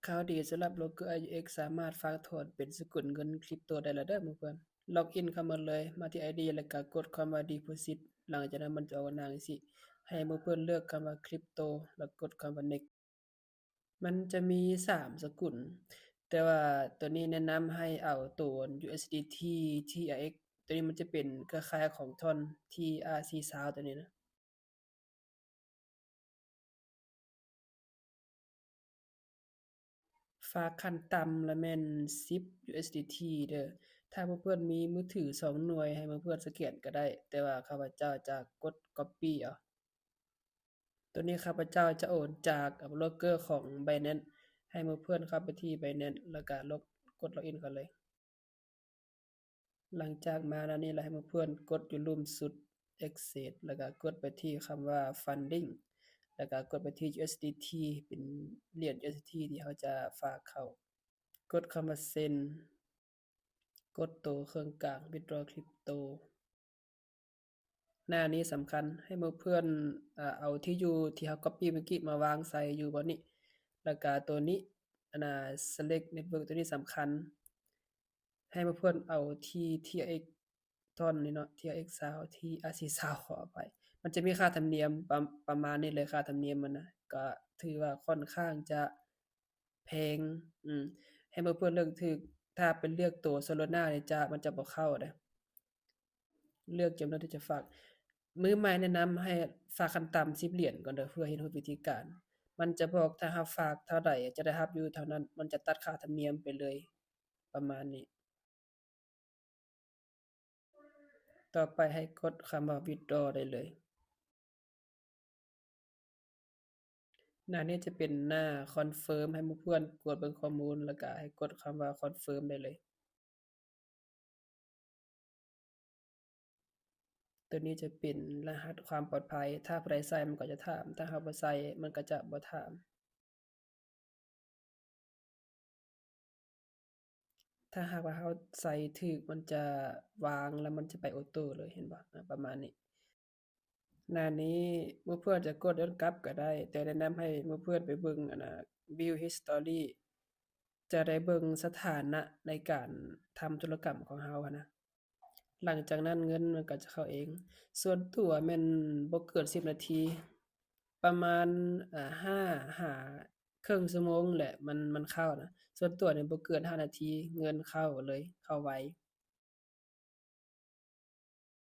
ຂ່າວດີສຳລັບໂບຣກເກີ IUX ສາມາດຝາກຖອນເປັນສະກຸນເງິນຄຣິບໂຕໄດ້ແລ້ວເດີໝູ່ເພື່ອນ. ລັອກອິນເຂົ້າມາເລີຍ, ມາທີ່ ID ແລ້ວກະກົດຄຳວ່າ Deposit ຫຼັງຈາກນັ້ນມັນຈະອອກໜ້າຈັ່ງຊີ້, ໃຫ້ໝູ່ເພື່ອນເລືອກຄຳວ່າ Crypto ແລ້ວກົດຄຳວ່າ Next. ມັນຈະມີສາມສະກຸນ, ແຕ່ວ່າໂຕນີ້ແນະນຳໃຫ້ເອົາໂຕ USDT TRX ໂຕນີ້ມັນຈະເປັນເຄືອຂ່າຍຂອງ Tron TRC ຊາວໂຕນີ້ນະ. ຝາກຂັ້ນຕ່ຳລະແມ່ນສິບ USDT ເດີ. ຖ້າໝູ່ເພື່ອນມີມືຖືສອງໜ່ວຍ ໃຫ້ໝູ່ເພື່ອນສະແກນກໍໄດ້, ແຕ່ວ່າຂ້າພະເຈົ້າຈະກົດ Copy ເອົາ. ໂຕນີ້ຂ້າພະເຈົ້າຈະໂອນຈາກໂບຣກເກີຂອງ Binance ໃຫ້ໝູ່ເພື່ອນເຂົ້າໄປທີ່ Binance ແລ້ວກະລົກ ກົດ Login ເຂົ້າເລີຍ. ຫຼັງຈາກມາໜ້ານີ້ແລ້ວ ໃຫ້ໝູ່ເພື່ອນກົດຢູ່ລຸ່ມສຸດ Access ແລ້ວກະກົດໄປທີ່ຄຳວ່າ Funding ແລ້ວກະກົດໄປທີ່ USDT ເປັນຫຼຽນ USDT ທີ່ເຮົາຈະຝາກເຂົ້າ. ກົດຄຳວ່າ Send ກົດໂຕເຄິ່ງກາງ Withdraw Crypto. ໜ້ານີ້ສຳຄັນ, ໃຫ້ໝູ່ເພື່ອນ ເອົາທີ່ຢູ່ທີ່ເຮົາ Copy ເມື່ອກີ້ມາວາງໃສ່ຢູ່ບ່ອນນີ້, ແລ້ວກະໂຕນີ້ ອັນນ່າ Select Network ໂຕນີ້ສຳຄັນ, ໃຫ້ໝູ່ເພື່ອນເອົາທີ່ TRX Tron ນີ້ເນາະ TRX ຊາວ TRC ຊາວ ຂໍອະໄພ, ມັນຈະມີຄ່າທຳນຽມປະ ປະມານນີ້ເລີຍ, ຄ່າທຳນຽມມັນນະ ກໍຖືວ່າຂ້ອນຂ້າງຈະ ແພງ ອືມ ໃຫ້ໝູ່ເພື່ອນເລືອກຖືກ. ຖ້າໄປເລືອກໂຕ Solana ນີ້ຈະ ມັນຈະບໍ່ເຂົ້າເດ້. ເລືອກຈຳນວນທີ່ຈະຝາກ. ມືໃໝ່ແນະນຳໃຫ້ຝາກຂັ້ນຕ່ຳສິບຫຼຽນກ່ອນເດີ ເພື່ອເຮັດຮູ້ວິທີການ. ມັນຈະບອກຖ້າເຮົາຝາກເທົ່າໃດ ຈະໄດ້ຮັບຢູ່ເທົ່ານັ້ນ, ມັນຈະຕັດຄ່າທຳນຽມໄປເລີຍ ປະມານນີ້. ຕໍ່ໄປໃຫ້ກົດຄຳວ່າ Withdraw ໄດ້ເລີຍ. ໜ້ານີ້ຈະເປັນໜ້າ Confirm ໃຫ້ໝູ່ເພື່ອນກວດເບິ່ງຂໍ້ມູນ ແລ້ວກະໃຫ້ກົດຄຳວ່າ Confirm ໄດ້ເລີຍ. ໂຕນີ້ຈະເປັນລະຫັດຄວາມປອດໄພ, ຖ້າຜູ້ໃດໃສ່ມັນກໍຈະຖາມ, ຖ້າເຮົາບໍ່ໃສ່ມັນກໍຈະບໍ່ຖາມ. ຖ້າຫາກວ່າເຮົາໃສ່ຖືກ ມັນຈະວາງ ແລ້ວມັນຈະໄປໂອໂຕ້ເລີຍ ເຫັນບໍ່? ອາ ປະມານນີ້. ໜ້ານີ້ໝູ່ເພື່ອນຈະກົດຍ້ອນກັບກໍໄດ້, ແຕ່ແນະນຳໃຫ້ໝູ່ເພື່ອນໄປເບິ່ງ ອັນນ່າ View History ຈະໄດ້ເບິ່ງສະຖານະໃນການທຳທຸລະກຳຂອງເຮົາຫັ້ນນະ. ຫຼັງຈາກນັ້ນເງິນມັນກໍຈະເຂົ້າເອງ. ສ່ວນຕົວແມ່ນບໍ່ເກີນສິບນາທີ, ປະມານ ອາ ຫ້າຫາເຄິ່ງຊົ່ວໂມງແຫຼະ ມັນ ມັນເຂົ້ານະ. ສ່ວນຕົວນີ້ບໍ່ເກີນຫ້ານາທີ ເງິນເຂົ້າເລີຍ, ເຂົ້າໄວ.